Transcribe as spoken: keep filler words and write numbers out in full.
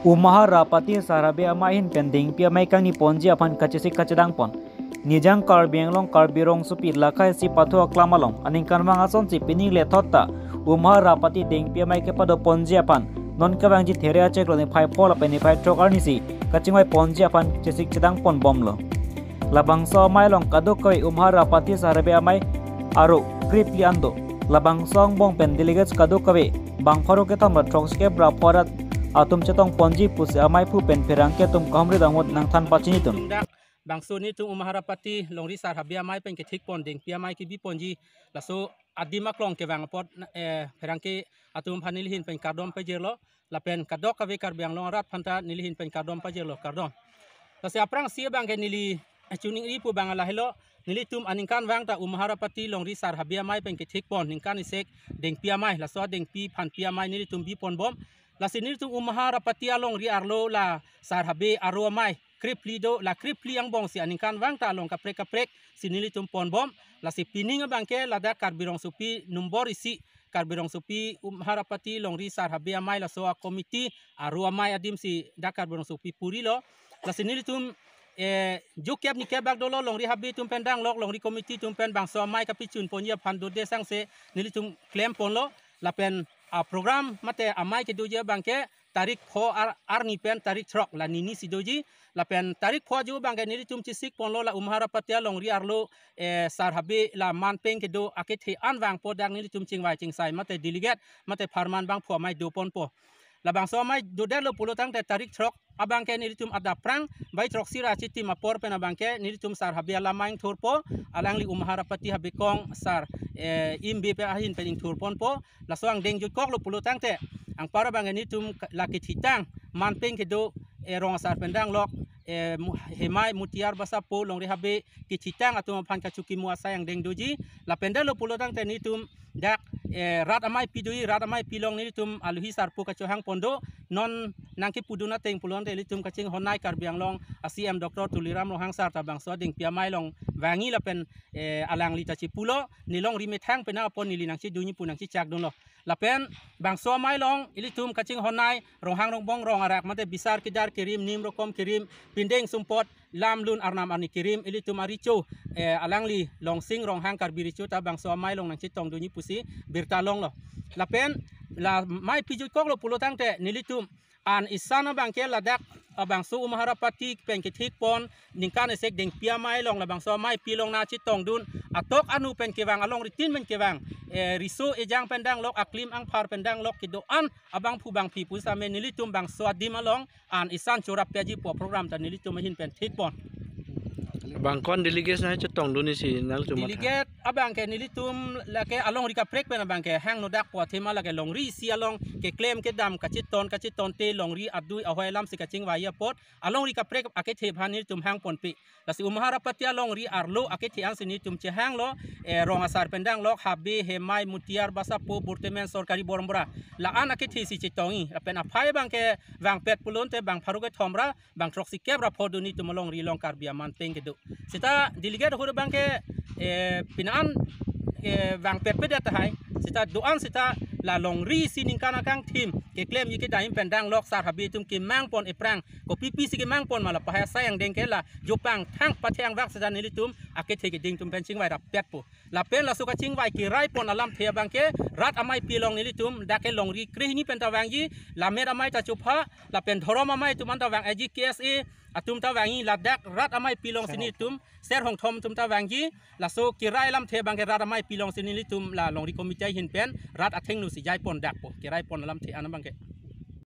Umahar Rapati Sar Habe Amei ahin pen Dengpi Amei kangni ponji aphan kachesik kachedang pon. Nijang Karbi Anglong Karbi Rongsopi Lakhai Si Pathu Aklam along aningkanvang asonsi pining lethot ta Umahar Rapati Dengpi Amei kepado ponji aphan non kevangji There achiklo niphai pho lapen niphai throk arnisi kachingvai ponji aphan chesik chedang pon bomlo. Labangso amei along kadokave Umahar Rapati Sar Habe Amei aro krepli an do. Labangso angbong pen delegates kadokave bang pharo kethom ra throksi kep ra pho arat atum chetong ponji pusi ameiphu pen pherangke atum kahumri damhut nangthan pachini tun. Dak bangso nelitum Umahar Rapati Longri Sar Habe Amei pen kethik pon Dengpi Amei kebi ponji, laso adim aklong kevang apot, eh, pherangke atum aphan neli ahin pen kardom pajirlo. Lapen kadokave Karbi Anglong arat aphanta neli ahin pen kardom pajirlo, kardom. Lasi aphrangsi abangke neli, eh, choningri pu abang lahelo, nelitum aningkanvang ta Umahar Rapati Longri Sar Habe Amei pen kethik pon ningkan isek Dengpi Amei, laso Dengpi Phanpi Amei nelitum bi pon bom. Lasi nelitum Umahar Rapati alongri arlo la Sar Habe aro amei krepli do, la krepli angbongsi aningkanvang ta along kaprek kaprek si nelitum pon bom. Lasi pining abangke ladak Karbi Rongsopi nombor isi, Karbi Rongsopi Umahar Rapati Longri Sar Habe Amei laso a-committee aro amei adimsi dak Karbi Rongsopi purilo. Lasi nelitum, eh, jukep nikep bak dolo, longri habe atum pen danglok, longri committee atum pen bangso amei kapachun ponji aphan dode sangse nelitum klem ponlo. Lapen a-program mate amei kedoji abangke tarik pho ar-, arni pen tarik throk la nini si doji. Lapen tarik pho ajo abangke nelitum chesik ponlo la Umahar Rapati alongri arlo, eh, Sar Habe la manpeng kedo akethe an vangpo dak nelitum chingvai chingsai mate delegate mate pharman bangphu amei do ponpo. Labangso amei dodetlo pulo tangte tarik throk abangke nelitum adap aphrang bai throksi ra chitim apor pen abangke nelitum Sar Habe alam ingthurpo, alangli Umahar Rapati Habe Kong Sar, eh, Imbe pen ahin pen ingthur ponpo. Laso angdeng jutkoklo pulo tangte anpar abangke nelitum ka-, la kethitang manpeng kedo, eh, rong asar pen danglok, eh, Mu-, Hemai Mutiar Basapo Longri Habe kethitang atum aphan kachukimo asai angdeng doji. Lapen detlo pulo tangte nelitum dak, eh, rat ameipi doji, rat ameipi along nelitum aluhi sarpo kachohang pon do. Non nangkepudun ateng pulo tangte nelitum kachinghonnei Karbi Anglong a-C M Doctor Tuliram Ronghang Sar ta bangso Dengpi Amei along vangji lapen, eh, alangli ta chepulo, ne longri methang pen apot neli nangchedunji pu nangchechak dunlo. Lapen bangso amei along ilitum kachinghonnei Ronghang Rongbong rong arak mate bisar kedar kerim, nim rokom kerim, pindeng sumpot, lam lun arnam arni kerim, ilitum arecho, eh, alangli Longsing Ronghang Karbi Recho ta bangso amei along nangchetongdunji pusi birta longlo. Lapen la ameipi jutkoklo pulo tangte nelitum an isan abangke ladak, ah, bangso Umahar Rapati pen kethik pon ningkan isek Dengpi Amei along, labangso ameipi along nangchetongdun atok anu pen kevang, alongri tin pen kevang, eh, riso ejang pen danglok, aklim angphar pen danglok kedo-an abangphu bangphi pusitame nelitum bangso adim along an isan chorap peji pu program ta nelitum ahin pen thik pon. Bangkon delegate nangchetongdun isi nangtum matha? Delegate abangke nelitum lake alongri kaprek pen abangke hangno dak pu athema lake longri isi along keklem kedam kacheton kachetonte longri adui ahoi alamsi kachingvai apot alongri kaprek akethe aphan nelitum hang ponpe. Lasi Umahar Rapati alongri arlo akethe ansi nelitum chehanglo, eh, rong asar pen danglok Habe, Hemai, Mutiar Basapo, Burtemen, Sorkari Bormbora. La-an akethe si chetongji. Lapen aphai abangke vangpet pulote bang pharo kethom ra bang throksi kep ra pho do nelitum alongri along Karbi amanpeng kedo. Seta delegate ahut abangke, eh, pini an, eh, vangpet pedet tahai. Seta do-an seta la longri isi ningkan akangthim keklemji kedam pen danglok Sar Habe atum kemang pon ephrang. Kopi pisi kemang pon ma la pahai asai angdeng ke la jopang thang pathang vak seta nelitum akethe keding atum pen chingvai rapetpo. Lapen laso kachingvai kerai pon alamthe abangke rat ameipi along nelitum dak ke longri krehini pen ta vangji, lammet amei ta chopha, lapen dhorom amei atum an ta vang-eji, K S A atum ta vangji, ladak rat ameipi alongsi nelitum Ser Hongthom atum ta vangji. Laso kerai alamthe abangke rat ameipi alongsi nelitum la longri committee ahin pen rat athengno si jai pon dakpo, kerai pon alamthe an abangke.